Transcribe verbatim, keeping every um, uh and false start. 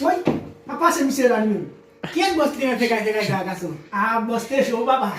Woy, pa pase misye la li menm. Kiyès bòs ki te mèt fè kay fè kay sa a gason? Ah, bòs te cho, papa.